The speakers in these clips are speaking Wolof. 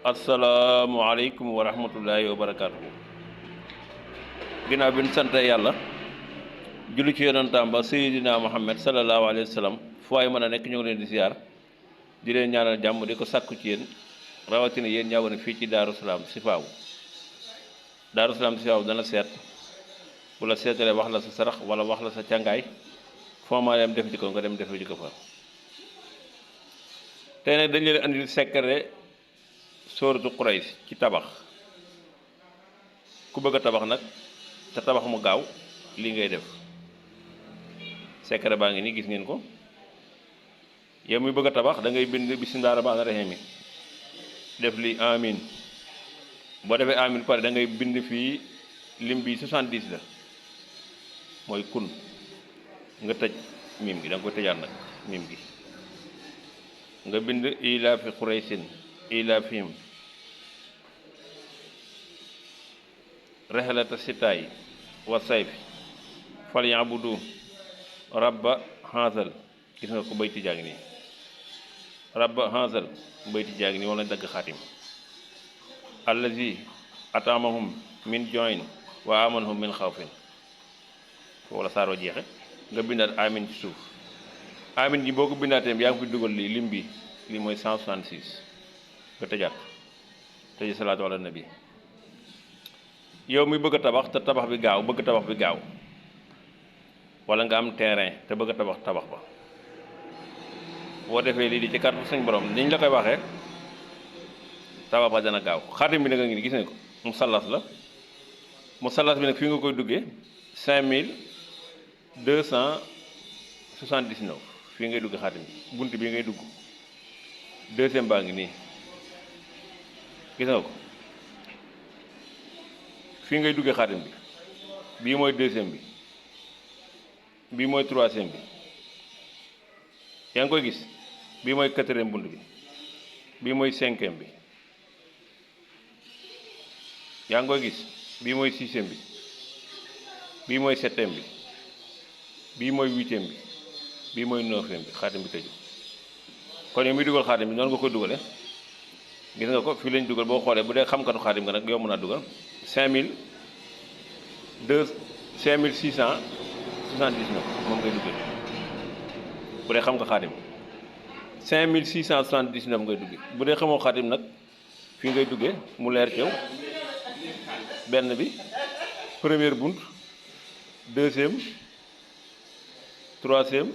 asalaamualeykum wa rahmatullahi wa barakaatu. Ginnaaw bi ñu sant yàlla julli ci yonantaam ba Seydina Muhammad sallallahu alayhi wa sallam fu waay mën a nekk ñu ngi leen di ziar di leen ñaanal jàmm di ko sàkku ci yéen rawatina yéen ñaaw ne fii ci Daaru Salaam Sifaaw. Daaru Salaam Sifaaw dana seet bu la seetalee wax la sa sarax wala wax la sa càngaay foo ma dem def ji ko nga dem def ji ko fa. tey nag dañu leen andil secret sóoratu Quraysh ci tabax ku bëgg a tabax nag te tabax mu gaaw lii ngay def secret baa ngi nii gis ngeen ko yow muy bëgg a tabax da ngay bind bismillaahi rahmaani rahiim def li amin boo defee amin pare da ngay bind fii lim bi 70 la mooy kun nga tëj mim gi da nga koy tëjaat nag mim gi nga bind ilaafi Quraysin ilaafihim rihlata sitaa'i wa sayfi falyabudu rabba haazal gis nga ko bayti jaa ngi nii rabba haazal bayti jaa ngi nii wala dagg xaatim allazi atamahum min ju'in wa amanahum min xawfin wala saaroo jeexe nga bindaat amin ci suuf amin ji boo ko bindaatee yaa ngi fi dugal lii lim bi lii mooy 166 nga tëjaat tëj salaatu ala nabi yow mi bëgg a tabax te tabax bi gaaw bëgg tabax bi gaaw wala nga am terrain te bëgg a tabax tabax ba boo defee lii di ci kàttu suñ borom niñ la koy waxee tabax ba dana gaaw xaatim bi nag a ngi gis nañ ko musallas la musallas bi nag fii nga koy duggee 5279 fii ngay dugg xaatim bi bunt bi ngay dugg deuxième baa ngi nii gis nga ko fii ngay duggee xaatim bi bii mooy deuxième bi bii mooy troisième bi yaa ngi koy gis bii mooy quatrième bunt bi bii mooy cinquième bi yaa ngi koy gis bii mooy sixième bi bii mooy septième bi bii mooy huitième bi bii mooy neuvième bi xaatim bi tëju kon yow muy dugal xaatim bi noonu nga koy dugale gis nga ko fii lañ dugal boo xoolee bu dee xamkatu xaatim nga nag yow mën a dugal 5679 moom ngay duggee bu dee xam nga xaatim 5679 ngay duggee bu dee xamoo xaatim nag fii ngay duggee mu leer ci yow benn bi première bunt deuxième troisième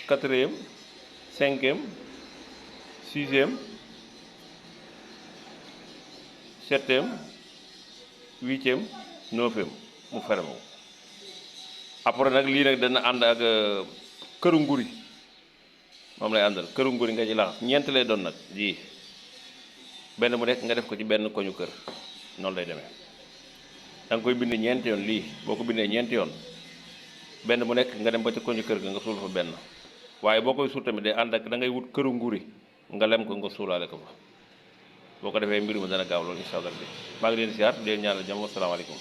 quatrième cinquième sixième septième huitième neuvième mu ferme ko après nag lii nag dana ànd ak këru nguri moom lay àndal këru nguri nga ci laxas ñeent lay doon nag ji benn bu nekk nga def ko ci benn koñu kër noonu lay demee da nga koy bind ñeenti yoon lii boo ko bindee ñeenti yoon benn bu nekk nga dem ba ci koñu kër ga nga suul fa benn waaye boo koy suul tamit day ànd ak da ngay wut këru nguri nga lem ko nga suulaale ko fa boo ko defee mbir mi dana gaaw loolu incha allah maa ngi leen di siyaar di leen ñaanal jàmm asalaamaaleykum